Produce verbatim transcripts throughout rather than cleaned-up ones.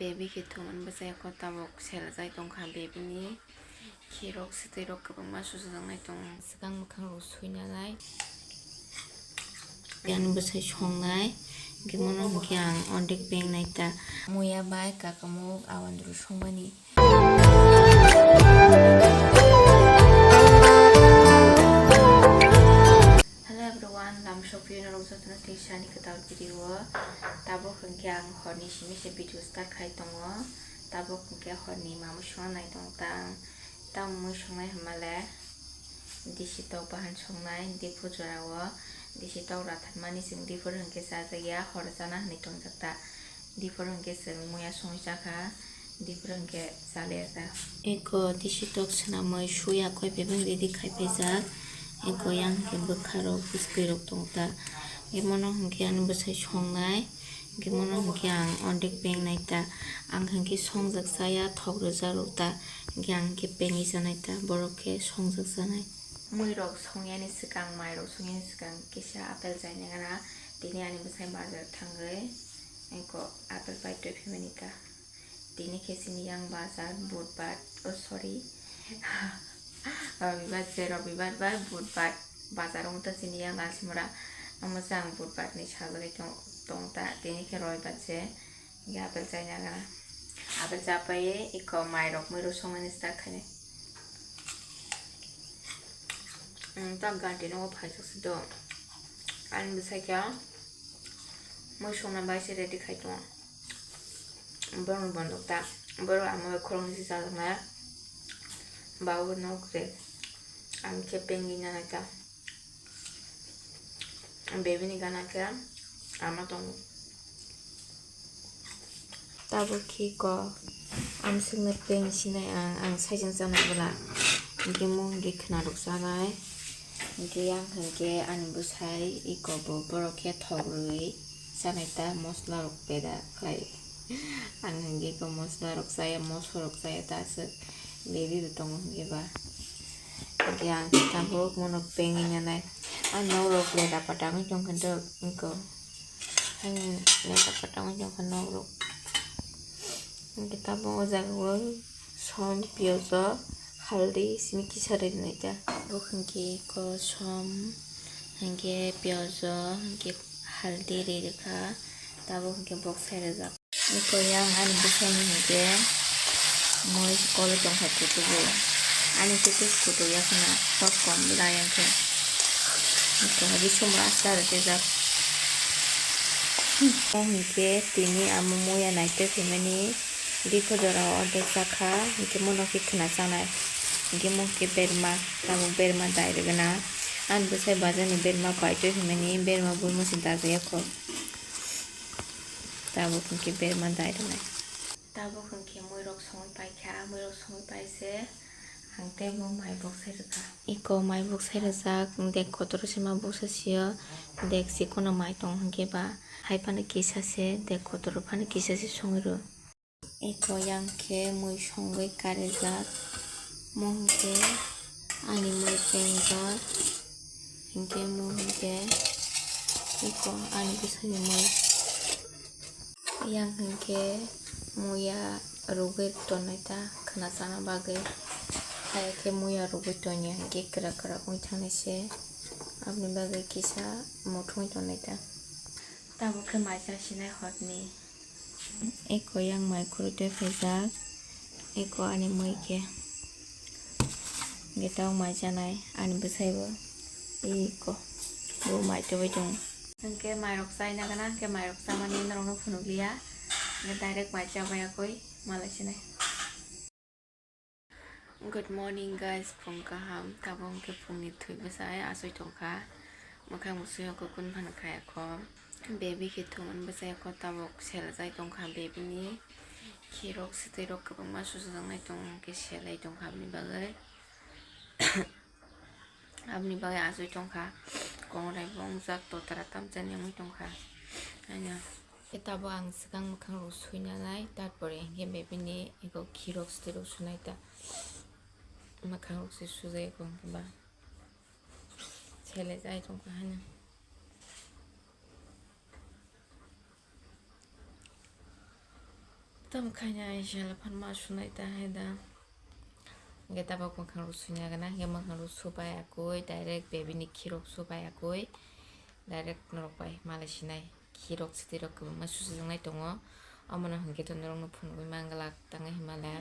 Baby khe thumani bwsai kho tabuk selajak tongkha baby ni. Khirok swtwi rok kwbangma sujajaknai tongo. Swkang mwkhang rok suinanai. Yang bwsai songnai. Hwnkhe mono hwnkhe ang ordek bengnai ta. Muya bai kakamuk awandru songmani. Hello everyone, lam sophiyo norok jotono tei sani kwtal video o. Tabuk hwnkhe ang horni simi se video start khai tongo. Tabuk hwnkhe horni mamui songna nai tongo ta ang. Tamoni songnai hwnmale disi tok bahan songnai, diphu jorao disi tok ratharmani chwng diphuru hwnkhe chajakya, horo chana hwnwi tongjak ta. Diphuru hwnkhe chwng muya songwi chakha, diphuru hwnkhe chaliya ta. Eko disi tok swnamwi suya koi bebak ready khai phaijak. Eko yang hwnkhe bwkharok bwskwirok tongo ta. Emono hwnkhe ani bwsai songnai. Hwnkhe mono hwnkhe ang ordek bengnai ta. Ang hwnkhe songjak chaya, thok rwjak rw ta. Hwnkhe ang hwnkhe bengwi chanai ta, borok khe songjak chanai. Muirok songyani swkang, mairok songyani swkang kisa apple chaina gana. Tini ani bwsai bazar thangwi eko apple pai twi phimani ta. Tini khe chini yang bazar budbar, oh sorry, robibar se, robibar bai budbar bazar wng ta chini yang Lalsimura. Omo se ang budbar ni sajagwi tong, tong ta, tini khe robibar se, hwnkhe apple chaina gana. Apple chapai eko mairok muirok songmani start khainai. Ang ta ganti nogo phaijak se do. Ani bwsai khe mui songna bai se ready khai tongo. Borokni bondok ta. Borok ama bai khoroknwi se chajaknai. Babu nok re. Ang khe pengwi nanai ta. Baby ni gana khe ama tongo. Tabuk khe ko amswkno peng sinai ang, ang saichung chanai bwla. Hwnkhe mung hwnkhe khwnarok chanai. Hwnkhe yang hwnkhe ani bwsai iko bo borok khe thok rwui chanai ta, mosla rok peda khlai. Ang hwnkhe iko mosla rok chaya, mosla rok chaya ta aswk baby bo tongo hwnkhe ba. Hwnkhe ang tabuk mono pengwi nanai. Ang nok rok leda pata wngwi tongkha iko. Ang leda pata wngwi tongkha nok rok. Hwnkhe tabuk o jaga o som, piyaj o, haldi simi kisa rwgwi nai ta. Tabuk hwnkhe iko som, hwnkhe piyaj o, hwnkhe haldi rwi rwkha. Tabuk hwnkhe bok sai rwjak. Iko yang ani bwsai ni hwnkhe mui kolo tongkha kutubu. Ani kutuk kutuk ya khwna hor kom bwla yang khe. Iko bising bo aste aste tejak. Mo hwnkhe tini amo muya naitwi phaimani diphu jora o ordek chakha, hwnkhe mono khe khwna chanai. Hwnkhe mo khe berma, tabuk berma dai rwgwna. Ani bwsai bajar ni berma paitwi phaimani, berma buino se dajaya kho. Tabuk hwnkhe berma dai rwnai. Tabuk hwnkhe muirok songwi paikha, muirok songwi paise ang tei bo mai bok sai rwkha. Iko mai bok sai rwjak, dek kotoro se ma boksa sio, dek chikon o mai tong hwnkhe ba hai phano kisa se, dek kotoro phano kisa se songwi rw. Eko yang khe mui songwi karijak, mo hwnkhe ani mui pengjak, hwnkhe mo hwnkhe eko ani bwsani mui. Yang hwnkhe muya rwgwi tonwi ta khwna chana bagwi, hai khe muya rwgwi tongya hwnkhe kwrak kwrak wngwi thangnai se, aboni bagwi kisa muthungwi tonwi ta. Tabuk khe mai cha sinai hotni. Eko yang mai khurui tei phaijak. Eko ani mui khe. Hwnkhe tabuk mai chanai ani bwsai bo. Eko bo mai tubui tongo. Hwnkhe mairok chaina gana, hwnkhe mairok chamani norokno phunukliya. Hwnkhe direct mai chabai yakui malai sinai. Good morning guys, phung kaham. Tabuk hwnkhe phungni thwi bwsai achoi tongkha. Mwkhang bo sui o kukun phano khaya kho. Baby khe thumani bwsai kho, tabuk selajai tongkha baby ni. Khirok swtwi rok kwbangma sujajaknai tongo, hwnkhe selai tongkha aboni bagwi. Aboni bagwi achoi tongkha. Kongrai bo wngjak, totra tamchani wngwi tongkha. Haino. Khe tabuk ang swkang mwkhang rok suinanai, tarpore hwnkhe baby ni eko khirok swtwi rok sunai ta. Mwkhang rok se sujai eko hwnkhe ba. Selai jai tongkha haino. Tam khaina ai jala phan ma sunai ta hai da. Hingke tabok mwkhang rok sui nai gana, hingke mwkhang rok subai akui, direct baby ni khirok subai akui, direct norok bai malai sinai. Khirok swtwi rok kwbangma susujaknai tongo, omono hingke to norokno phunugui manglak tangwi himale.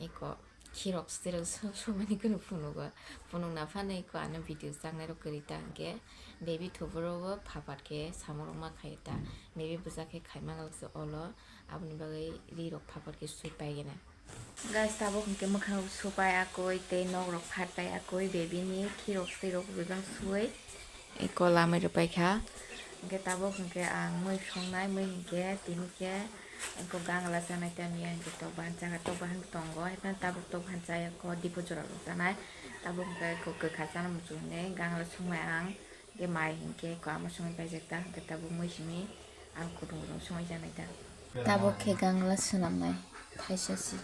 Eko khirok swtwi rok su-, sumani kunu phunugo, phunukna phano eko ano video chaknai rok kwrwi ta hingke, baby thuburo o phapat khe samung rok ma khaio ta, baby bwsa khe khai manglak se olo, aboni bagwi ri rok phapat khe sui paigena. Guys, tabuk hwnkhe mwkhang rok supai akui tei nok rok phat pai akui, baby ni khirok swtwi rok rwbang suwi eko lamai rwpai kha. Hwnkhe tabuk hwnkhe ang mui songnai, mui hwnkhe tini khe eko gangla chanai ta miya hwnkhe tok bahan chakha, tok bahan tongo, haiphano tabuk tok bahan chaya kho dipo jora rok chanai, tabuk hwnkhe eko kwkha chana muchung hinwi gangla songnai ang. Hingke mai hingke kwma songwi paijak ta, hingke tabuk mui simi ang kutung kutung songwi janai ta. Tabuk khe gangla swnamnai thaisa si.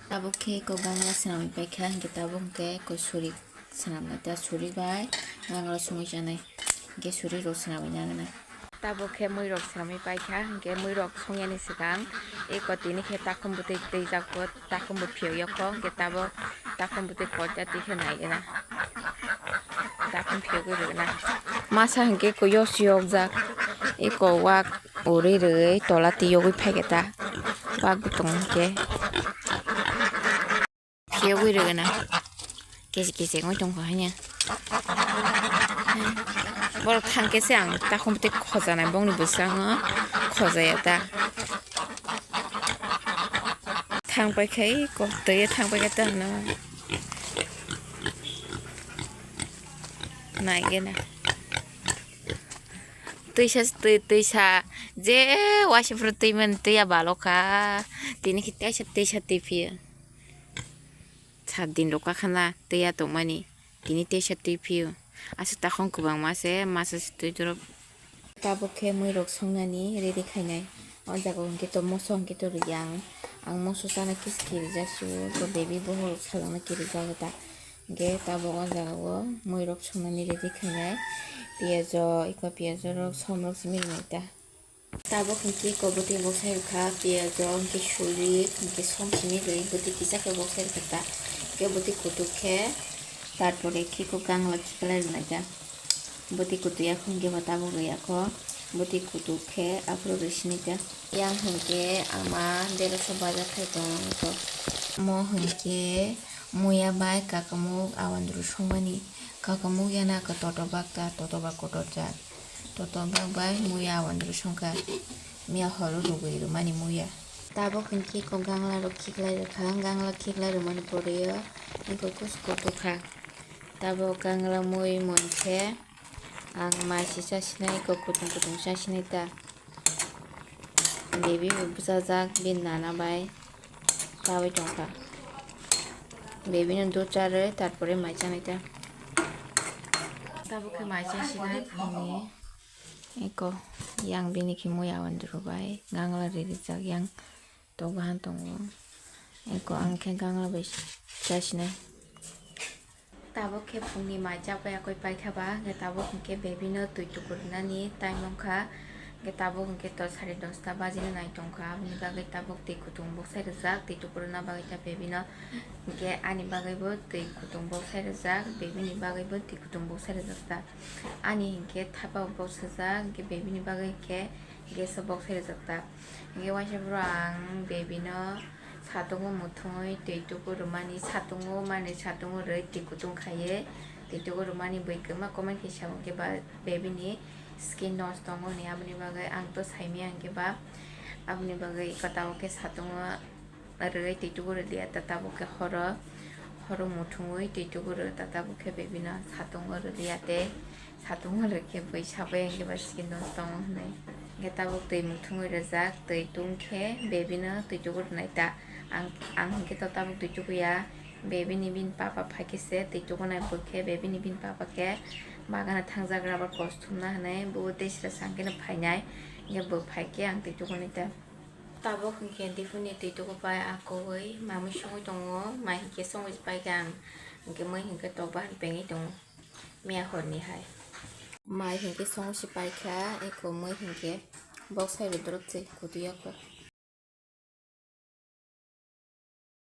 Tabuk khe eko gangla swnamwi paikha, hingke tabuk hingke eko suri swnamnai ta, suri bai gangla songwi janai. Hingke suri rok swnamwi nangnai. Tabuk khe mui rok swnamwi paikha, hingke mui rok songyani swkang eko tini khe takhum bwtwi twijak bo. Takhum bo phiyok yokho, hingke tabuk takhum bwtwi koita twi khe nai gana. Takhum phiyogwi rwgwna. Masa hingke koi yok siyokjak. Eko wak uri rwgwi tola twi yogwi phaikhe ta. Wak bo tongo hingke. Phiyogwi rwgwna. Kisi kisi wngwi tongkha hanya. Borok thangkhe se ang takhum tei khojanai bongni bwskango khojaya ta. Thang paikha eko twi thang paikha ta hwnwi naigena. Twisa twi twisa je waisa phuru twi mani twiya balokha tini khe teisa twisa twi phiyo. Sat din rok kakhana twiya tongmani tini teisa twi phiyo. Aswk takhung kwbangma se masa se twi dorop. Tabuk khe mui rok songnani ready khainai. O jaga o hwnkhe to moso hwnkhe to rwya ang. Ang moso chana kis kirijak su, to baby bohor rok salangna kirijak ta. Hwnkhe tabuk o jaga o mui rok songnani ready khainai. Piyajo, eko piyajo rok, som rok simi rinai ta. Tabuk hwnkhe eko bwtwi boksai rwkha, piyajo hwnkhe suri, hwnkhe som simi rwi, bwtwi kisa khe boksai rwkha ta. Hwnkhe bwtwi kutuk khe, tarpore khe eko gangla khiklai rwlaijak. Bwtwi kutuk yakho hwnkhe bo tabuk rwi yakho, bwtwi kutuk khe aphuru rwi sini ta. Yang hwnkhe ama deroso baja khai tongo eko. Mo hwnkhe muya bai kakamuk awandru songmani. Kakamuk yana khe toto bak ta, toto bak kotor jat. Toto bak bai muya awandru songkha. Miya horo rugwi rwmani muya. Tabuk hwnkhe eko gangla rok khiklai rwkha, gangla khiklai rwmani pore o eko kusko tukha. Tabuk gangla mui monkhe ang mai se chasinai, eko kutung kutung chasinai ta. Baby bo bwchajak bini nana bai chawi tongkha. Baby no dud charwi tarpore mai chanai ta. Tabuk khe mai chasinai phungni. Eko yang bini khe mui awandru bai gangla rijak yang tok bahan tongo. Eko ang khe gangla bai chasinai. Tabuk khe phungni mai chakbai yakoi paikha ba, hwnkhe tabuk hwnkhe baby no twi tukurunani time wngkha, hwnkhe tabuk hwnkhe to sare dosta bajina nai tongkha, aboni bagwi tabuk twi kutung boksai rwjak, twi tukuruna bagwi ta baby no, hwnkhe ani bagwi bo twi kutung boksai rwjak, baby ni bagwi bo twi kutung boksai rwjak ta, ani hwnkhe thapa bo boksajak, hwnkhe baby ni bagwi hwnkhe gas o boksai rwjak ta, hwnkhe waisa phuru ang baby no. Satungo muthungwi twi tuku rwmani, satungo manwi satungo rwi twi kutung khaiwi twi tuku rwmani bui kwma comment khe sa hwnkhe ba baby ni skin nosto tongo hwnwi, aboni bagwi ang to saimaya hwnkhe ba aboni bagwi eko tabuk khe satungo rwi twi tuku rwliya ta, tabuk khe horo horo muthungwi twi tuku rw ta, tabuk khe baby no satungo rwliya tei. Satung rwkhe bui sabai hwnkhe ba skin nosto tongo hwnwi. Hwnkhe tabuk twi muthungwi rwjak, twi tungkhe baby no twi tuku rwnai ta. Ang, ang hwnkhe to tabuk twi tukuya, baby ni bini papa phaikhe se twi tukunai bwkhe baby ni bini papa khe bagana thangjak rubber kos thumna hwnwi bo tei sra sangkhe no phainai, hwnkhe bo phaikhe ang twi tukunai ta. Tabuk hwnkhe diphuni twi tukupai akugwi mamwi songwi tongo, mai hwnkhe songwi paikha ang, hwnkhe mui hwnkhe tok bahan pengwi tongo. Miya horni hai. Mai hinkhe song se paikha, eko mui hinkhe boksai rw dorop se kutuya kho.